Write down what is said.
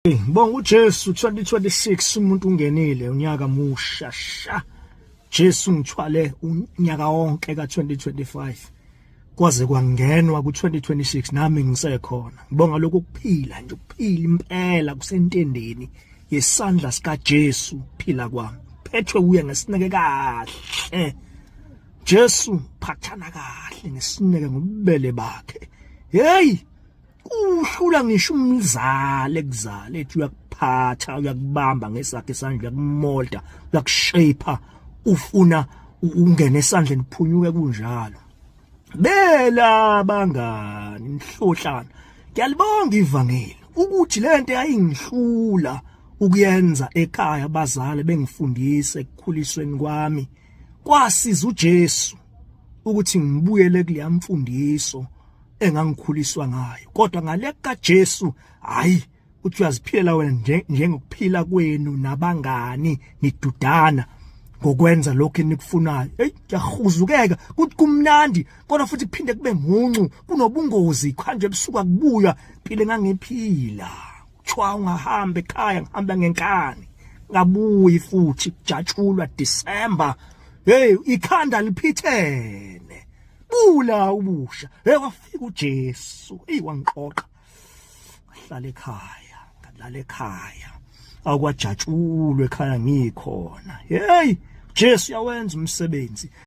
Ngibonga uJesu 2026 umuntu ungenile unyaka musha sha. Jesu ngithwale unyaka wonke ka2025 kwaze kwangenwa ku2026 nami ngisekhona. Ngibonga lokhu kuphila nje ukuphila impela kusentendeni yesandla sika Jesu phila kwami. Phethwe uye ngesineke kahle. Jesu phathana kahle ngesineke ngobubele bakhe. Hey Uhlula ngisho umzali ekuzala ethi uyakuphatha uyakubamba ngesakhe isandla uyakumolda uyakushape ufuna ungene esandleni uphunyuke kunjalo bela bangani inhlohlana ngiyalibonga ivangeli ukuthi lento yayingihlula ukuyenza ekhaya abazali bengifundise ekukhulisweni kwami kwasiza uJesu ukuthi ngibuyele kuleya mfundiso engangikhuliswa ngayo kodwa ngale kaJesu hayi uthi uyaziphilela wena njengokuphila kwenu nabangani nidudana ngokwenza lokho enikufunayo. Hey, kuyahuzukeka kuthi kumnandi kodwa futhi kuphinde kube muncu kunobungozi khanje ebusuku akubuya impilo engangiphila kuthiwa ungahamba ekhaya ngihamba ngenkani ngabuyi futhi kujatshulwa December. Hey, ikhanda liphithene bula ubusha. Hey, wafika uJesu, hey, wangiqoqa ngahlala ekhaya ngalala ekhaya akwajatshulwe ekhaya ngikhona. Hey, Jesu uyawenza umsebenzi.